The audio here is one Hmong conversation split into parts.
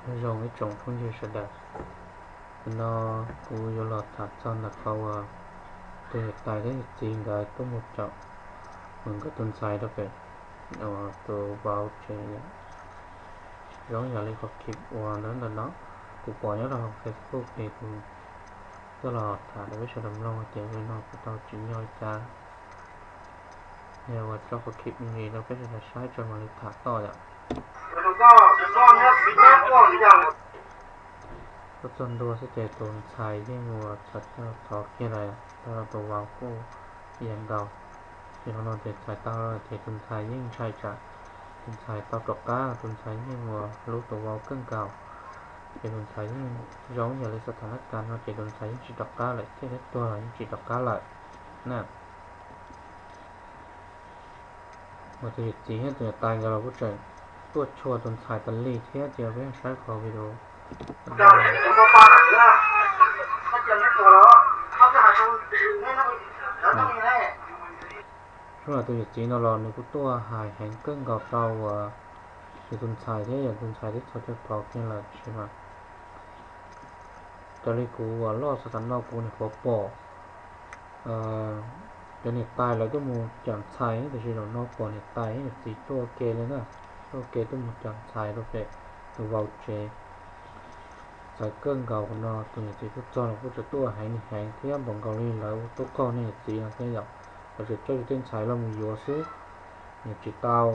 Nyob zoo ib tsoom phooj ywg sawv daws, nim no kuv yuav los tham txog ntawm qhov uas tus niam tais thiab niam txiv nkawd tuaj mus caum mus nkawd tus ntxhais rau pem tus vauv tsev. Zoo yam li qhov clip uas ntawd ntawm no kuv pom nyob rau hauv Facebook ces kuv coj los tham rau peb sawv daws mloog tias li no kuv tau tsim nyog li cas. Yog ua tso qhov clip me ntsis rau peb sawv daws saib tso mam li tham toj yom. Tuaj txog ntua xwb ces tus ntxhais yeej ua txhais thov kiag lawm, tau rau tus vauv kuj ib yam nkaus. Ces qhov no ces txhais tau lawm ces tus ntxhais yeej ntshai tsam tus ntxhais tau rov qab, tus ntxhais yeej ua hlub tus vauv kawg nkaus. Ces tus ntxhais yeej zoo yam li xav tham nab kas no ces tus ntxhais yeej tsis rov qab lawm, thiaj li tuag los yeej tsis rov qab lawm na. Mas tus yawm txiv thiab tus niam tais nkawd los kuj tseem tuaj tshua tus ntxhais tas li thiab, ces peb saib qhov video. Tus yawm txiv no los nws kuj tuaj hais heev kawg nkaus rau uas nws tus ntxhais thiab yog tus ntxhais twb txhos caug plhov kiag lawm tab sis mas raws li kuv uas loj xav tham no kuv nyuam qhuav pom cov niam tais lawv tuaj mus caum ntxhais, tiam sis zaum no pom niam tais thiab yawm txiv tuaj ua ke li na, tuaj ua ke tuaj mus caum ntxhais rau pem tus vauv tsev. Txhais kawg nkaus qhov no, tus yawm txiv tuaj txog los kuj tseem tuaj ua heev li heev thiab npaum nkaus li lawv ua tub qaug niag yawm txiv no thiab yom. Lawv tseem coj yus tej ntxhais los mus yuav xwb, yus tsis tau,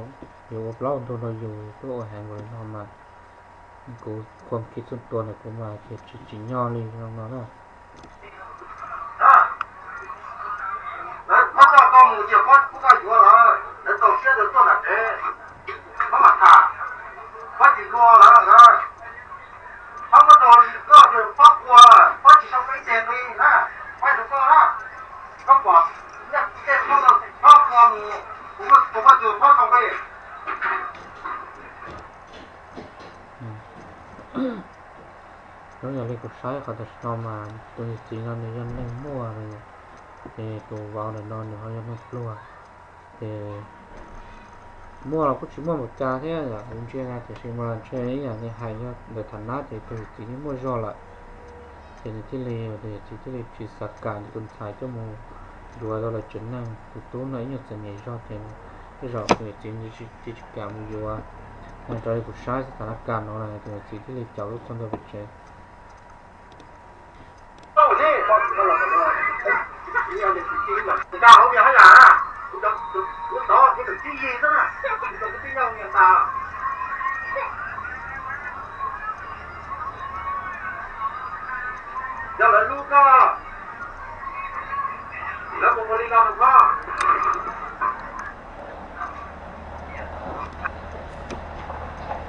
yuav ua plaub ua ntug rau yus, yus tuaj ua heev npaum li no mas kuv khuam kiv txhua tua ntawm kuv mas ces tsis tsim nyog li no no na. Lawv muab coj koj mus ces koj yuav lawv, lawv txaus siab lawv tuaj nram tsev, koj mam tham, koj tsis luag lawv lawv, koj muab tau koj ces koj ua, koj tsis sau ib teg nqi na, koj tsis koj na, koj pom tej koj mus, kuv muab koj tus koj sau nqi. Zoo yam li kuv saib qhov tam sim no mas tus yawm txiv no nws yog neeg muaj, ces tus vauv ntawm no nws ho yog neeg pluag. Ces muaj los kuj tsis muaj npaum cas thiab yom, kuv ntsia na, tiam sis mas ntshe ib yam li hais yog ntawm tham nab ces tus yawm txiv yeej muaj zog lawm. Ces nws thiaj li, tus yawm txiv thiaj li tsis xav kam tus ntxhais coj mus yuav rau lawv tsev neeg, tus tub no ib nyuag txom nyem zog ces tej zaum tus yawm txiv thiaj tsis kam mus yuav. Mas raws li kuv saib xav tham nab kas no tus yawm txiv thiaj li caum lub txog ntua pem tsev.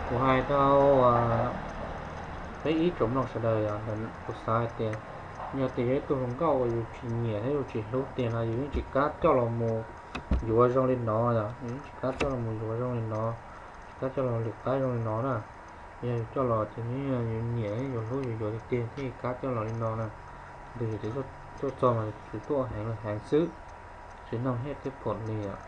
Kuv hais rau peb ib tsoom mloog sawv daws, kuv xav hais tias yog tias yog ib tug hluas nkauj uas yus tsis nyiam thiab yus tsis hlub tiag no yus yeej tsis kam coj los mus yuav zoo li no yom, yus yeej tsis kam coj los mus yuav zoo li no, tsis kam coj los lwm qab zoo li no na. Yog yus coj los ces yus nyiam yus hlub yus yuav tiag tiag thiaj kam coj los li no na. Tus yawm txiv tuaj txog mas tsuas tuaj heev heev xwb, tsis noog thiab pom li os.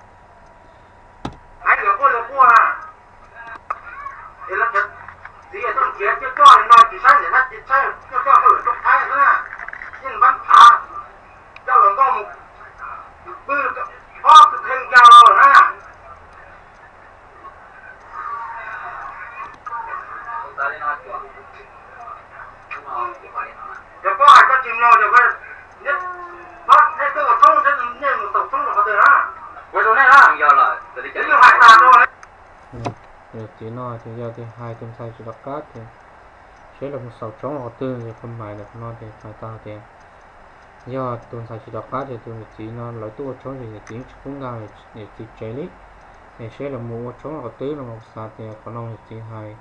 Yawm txiv no ces yog tias hais tus ntxhais tsis rov qab ces seb los mus xaus tshoob los qhov twg, ces qhov mais ntawm qhov no ces hais tau tias yog tus ntxhais tsis rov qab ces tus yawm txiv no lawv tuaj ua tshoob ces yawm txiv yeej tsis pub nkag yawm txiv tsev li. Es seb los mus ua tshoob los qhov twg no mas kuv xav tias qhov no yawm txiv hais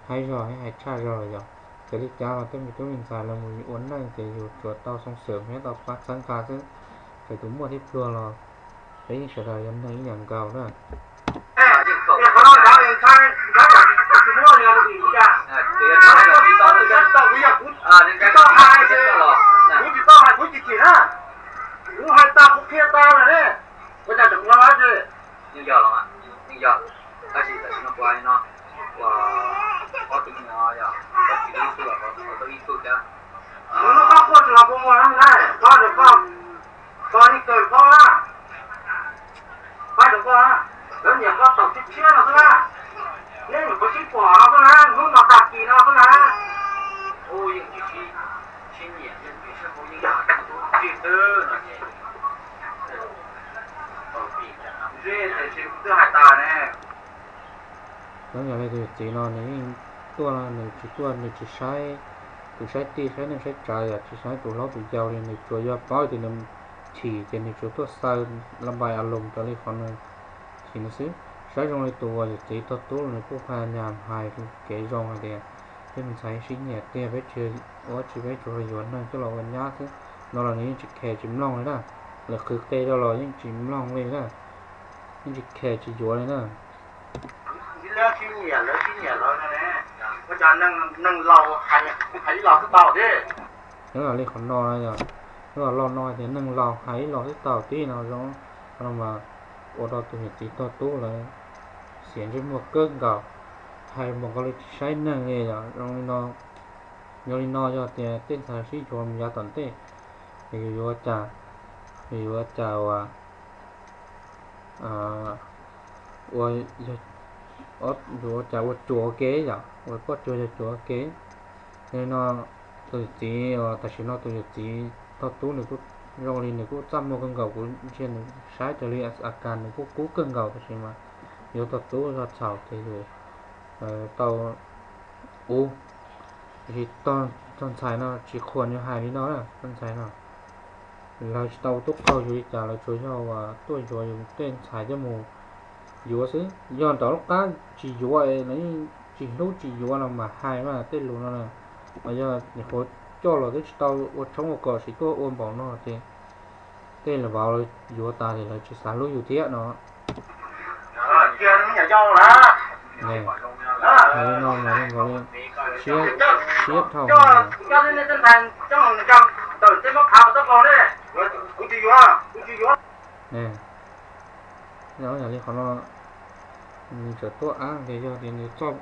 haib zog, hais tshaj zog lawm yom. Txawm li cas los tej me tub me ntxhais los mus ua neej ces yus tsuas tau xoo xwm thiab tau pab txhawb nqa xwb, txawm tus muaj thiab pluag los peb yeej sawv daws yog neeg ib yam nkaus na. Kuv hais tas kuv qhia tas lawm ne, ua cas tseem ua lawm ces. Yeej yog los mas, yeej yog, tab sis tam sim no kuv hais li no, ua ob tug me nyuam yog Sib pom no xwb na, hnub no tag kis no xwb na. Ub, yeej tsis sib, sib nyiam, yeej tsis sib hlub, yeej yog tus tub txib xwb no ces, tus txiv twb hais tas ne. Cov yam li tus yawm txiv no nws yeej tuaj, nws tsis tuaj, nws tsis saib kwv saib tij, saib neej saib tsav, yam tsis saib tus hlob tus yau li, nws tsuas yog paub tias nws chim ces nws tsuas tuaj xaw la npais a loos raws li qhov nws chim no xwb. Saib zoo li tus uas yawm txiv tog tub los nws kuj pha nyas hais kev zoo hais tias peb mus ntxhais sib nyiam tiag, peb tsis ua tsi, peb tsuas yog yuav neeg coj los ua nyab xwb no los nws yeej tsis khe tsis mloog li na. Lawv qhwv qe rau los yeej tsis mloog li na, yeej tsis khe tsis yuav li na. Sib nyiam lawv sib nyiam lawv no ne, ua cas neeg laus hais ib los twb tau thiab. Yog li qhov no yog, yog los no tias neeg laus hais ib los twb tau tib no zoo, qhov no mas ua rau tus yawm txiv tog tub lawv xiam ntsej muag kawg nkaus, hais npaum nkaus li tsis saib neeg li yom. Zoo li no, yog li no yog tias tej ntxhais sib yuav mus yav tom ntej, yus yuav cas, yus yuav cas uas ua, yus ua cas ua cuag ua ke yom, ua poj cuag yawg cuag ua ke. Yog li no tus yawm txiv, tam sim no tus yawm txiv tog tub nws kuj zoo li nws kuj txaj muag kawg nkaus, kuv ntsia nws saib raws li a kas nws kuj kub kawg nkaus, tab sis mas yuav tog tub zog txhaum ces yus tau ub. Tiam sis tog ntxhais no tsis qhuas nws hais li no na, tog ntxhais no lawv tsis tau ua tub qaug yus li cas, lawv tsuas yog uas tuaj yuav yus tej ntxhais coj mus yuav xwb. Yog nram lub qab tsis yuav, lawv yeej tsis hlub tsis yuav los mas hais mas tej lus no na. Mas yog nyuam qhuav coj los twb tsis tau ua tshoob ua kos sis tuaj ua npaum no ces tej lawv vauv yuav tas ces lawv tsis xav hlub yus thiab no. Li no mas zoo nkaus li siab, siab dhau. Yog li qhov no nws tseem tuaj ab tias yog tias nws coj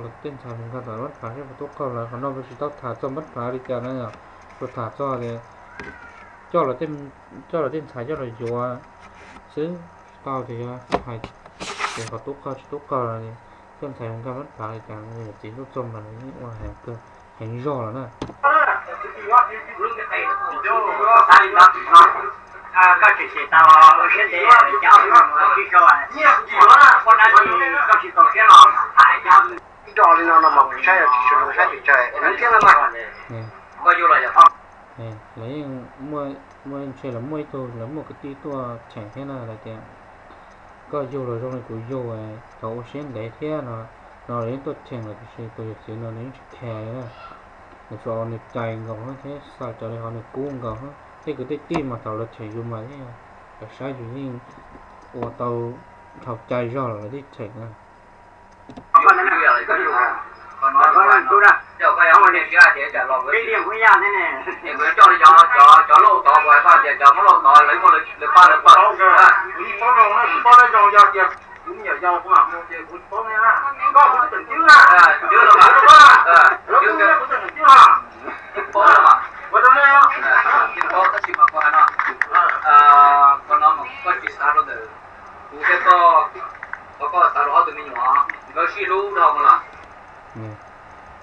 los tej ntxhais mus nkag tom npab phav seb puas tub qaug lawv, qhov no tsis tau tham txog npab phav li cas na yom, tsuas tham txog tias coj los tej ntxhais coj los yuav xwb, tsis tau tias yog hais tias qhov tub qaug tsis tub qaug los coj ntxhais mus nkag npab phav li cas, yawm txiv tuaj txog mas nws yeej ua heev zog lawm na. Lawv yeej muaj, ntshe lawv muaj ib tug, lawv muaj kwv tij tuaj cheem thiab na, lawv tias koj yug los zoo li kuv yug, cov ua siab ntev thiab no, no lawv yeej tuaj cheem lawm, tiam sis tus yawm txiv no nws yeej tsis khe li na. Nws tsuas ua nws cais nkaus thiab xav raws li qhov nws kub nkaus. Tej kwv tej tij mas thaum lawv cheem yus mas yeej, lawv saib yus yeej ua tau dhau cai zog lawm lawv thiaj cheem na.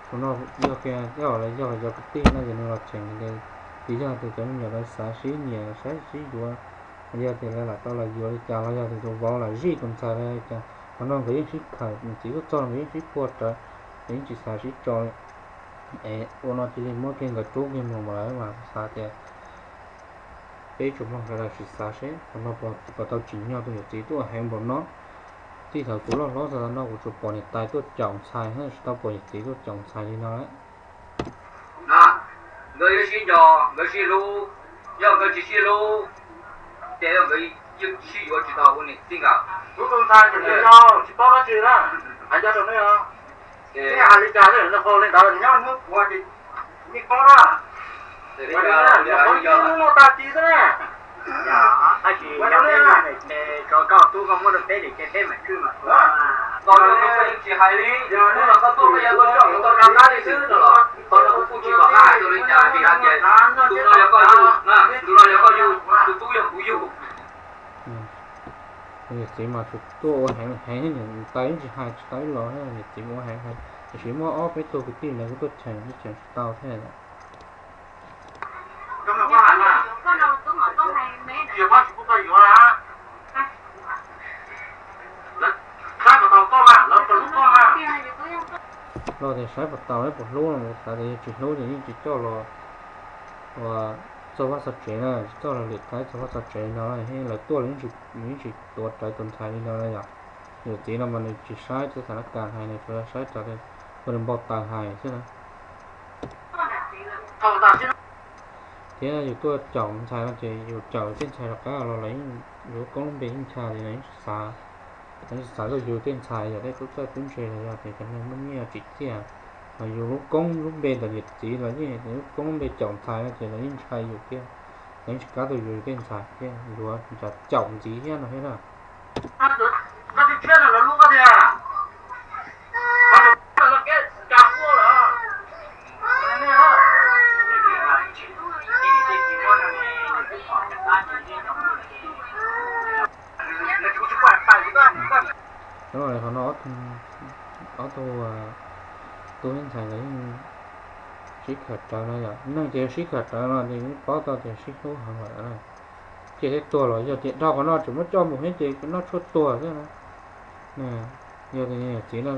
Kuv no yog kiag yog los yog cov kwv tij no ces nws los cheem ces, ces yog tias cov me nyuam lawv xav sib nyiam xav sib yuav, yog tias lawv lam tau los yuav li cas los yog tias tus vauv lam zij tus ntxhais li cas, qhov no nkawd yeej sib khawm, nws txiv tuaj txog nkawd yeej sib puag rawv, nkawd yeej tsis xav sib tso. Es ua no cia li muab kiag nkawd rub kiag mus mas lawv mas xav tias peb tsuas mloog sawv daws sim xav seb qhov no puas tau tsim nyog tus yawm txiv tuaj heev npaum no. Txij thaum kuv loj hlob txog no kuv tsuas pom niam tais tuaj caum ntxhais, tsis tau pom yawm txiv tuaj caum ntxhais li no lawm. Nkawd yuav sib nco, nkawd sib hlub, yog nkawd tsis sib hlub ces nkawd yeej sib yuav tsis tau ua niam txiv nkawd. Kuv tus ntxhais tseem yau tsis paub dab tsi na, hais ncaj rau nej os. Hais li cas tej qaug li ntawd nyob hnub kuv ces yeej paub na. Hnub no tag kis xwb na. Tab sis tso koj tub koj muab rau peb dim ces peb mam khwb mas. Koj yeej tsis hais li, hnub no koj tuaj koj yuav tuaj coj kuv tau rau qab li xwb no los, qhov no kuv kuj tsis pom qab hais rau li cas vim hais tias tus no yog koj yug, tus no yog koj yug, tus tub yog kuv yug. Txiv mas tsuas tuaj ua heev heev, niam tais yeej tsis hais tsis tau ib los, niam txiv ua heev heev, tiam sis muaj ob peb tug kwv tij ntawd kuj tuaj cheem, cheem tsis tau thiab. Los tias saib puas tau, puas hlub no, xav tias yog tsis hlub ces yeej tsis coj los ua txog vaj txog tsev na, tsis coj los lwm qaib txog vaj txog tsev no, lawv tuaj los yeej tsis tuav rawv tus ntxhais li no na yom. Yawm txiv no mas nws tsis saib txog xav na kas hais, nws tsuas yog saib txog tus npau taws hais xwb na. Thiab yus tuaj caum ntxhais no ces yus caum tej ntxhais rov qab los lawv yeej, yus lub koob lub npe yeej ncha li, lawv yeej tsis xav, lawv yeej tsis xav tuaj yug tej ntxhais yog tej tub txawj tub ntse los yog tias cov neeg muaj nyiaj tsim txiaj, los yus lub koob lub npe ntawm yawm txiv los yeej, lub koob lub npe caum ntxhais no ces lawv yeej ntshai yus thiab, lawv yeej tsis kam tuaj yug yus tej ntxhais thiab, yuav caum ntxiv thiab no thiab na. Qhov no ob tug tub thiab ntxhais nkawd yeej sib khawm rawv no yom, neeg ces sib khawm rawv no ces yeej paub tau tias sib hlub heev lawm. Ciaj thiab tuag los yog tias dhau qhov no tseem muab coj mus thiab ces noj tshuaj tuag xwb na. Yog tias yawm txiv no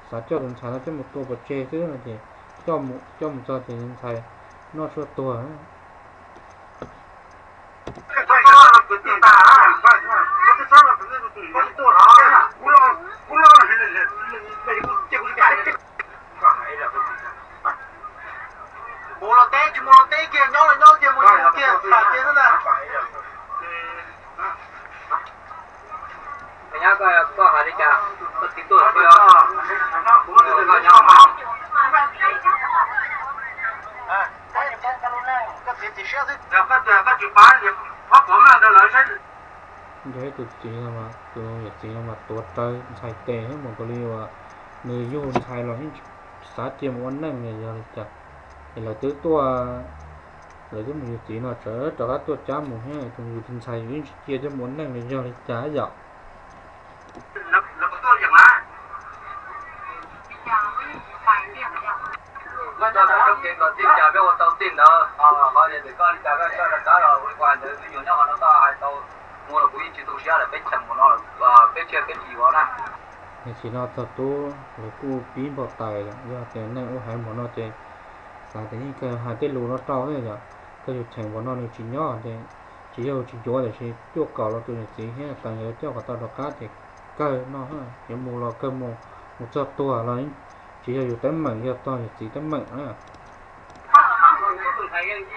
xav coj tus ntxhais no coj mus tua pov tseg xwb no ces coj mus txog ces ntxhais noj tshuaj tuag. Mus los teb, tsis mus los teb kiag, nyob los nyob kiag, mus los mus kiag, tas kiag xwb ntag. Nyab, koj hais li cas? Koj txiv tuaj, koj nyob mas. Yog ib tus txiv no, tus yawm txiv no mas tuav rawv ntxhais tes thiab mus tas li uas nws yug ntxhais los yeej xav cia mus ua neej li yog li cas. Es lawv twb tuaj, lawv twb mus yug txiv no tseem rov qab tuaj cab mus thiab, tus yus tus ntxhais yus yeej tsis cia coj mus ua neej li yog li cas yom. Koj txoj kev kom txij cas peb ua tau txij ntawd, qhov tias koj li cas koj coj rov qab los ua li kuv hais ntawd, me nyuam nyob qhov no koj hais tau mus los kuv yeej tsis tu siab lawm, peb cheem mus no, peb thiaj peb tsis yuav na. Tam sim no txog tub lawv kuj pib npau taws lawm, yog tias neeg ua heev npaum no ces xav tias yeej kawg hais tej lus no rau thiab yom. Kawg yus cheem npaum no nws tsis nyob ces tsis yog tsis yuav, tiam sis cuaj kaum los tus yawm txiv thiab tas nkawd coj kom tau rov qab ces kawg no, yuav mus los kawg mus, mus txog tuag los tsis yog yus teeb meem, yog tog yawm txiv teeb meem na.